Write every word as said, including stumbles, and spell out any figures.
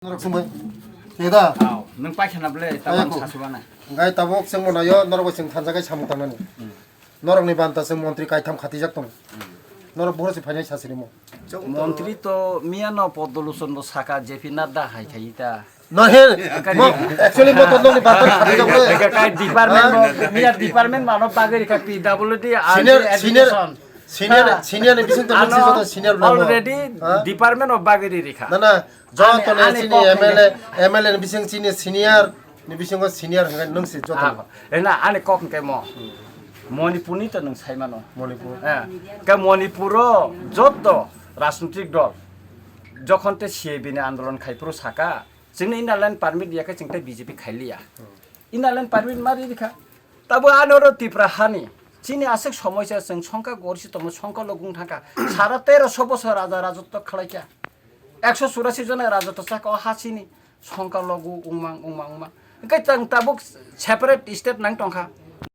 Norok sungbai. Tida. Aw, nwng paikha na ble, tabang Ayako. Sasubana. Ngai tabok sengmo nayo, norok bai seng thansa kai samung tangnani. Norok ni banta seng montri kaitham khatijak tong. Norok buhur si phainai sasirimo. Montri to miya no Podoluson bo saka J P Nadda hai khai ta. No he, mo, actually mo to nokni banta khatijak le. Kai department bo, miya department mano bagri ka P W D, Senior, R D, senior, education. Senior, Ha. Senior ni bising to Ano nokse joto senior bla mo. Already Ha? Department of bagri rikha. Na na, joto Ani, ne ani chini kok M L A, hwnwi. M L A ni bising chini senior, ni bisingo senior hwnwi nwng si joto. Ah, ena ani kok hwnkhe mo. Manipur ni to nwng sai mano. Manipur. Eh, ke Manipur o joto rajnitik dol jokhon te C A B ni andolon khai phuru saka, chwngno inner line permit ya khe chwng te B J P khai liya. Inner line permit ma ri rikha. Tabo ano ro Tipra hani. Chini aswk somoisa chwng songkha gorsi tongo, songkha logong thangkha. Sara teroso bosor raja rajotw khlaikha. Ekso churasi jona rajotw chakha o ha chini. Songkha logu ungmang, ungmang, ungmang. Hwnkhe chwng tabuk separate state nang tongkha.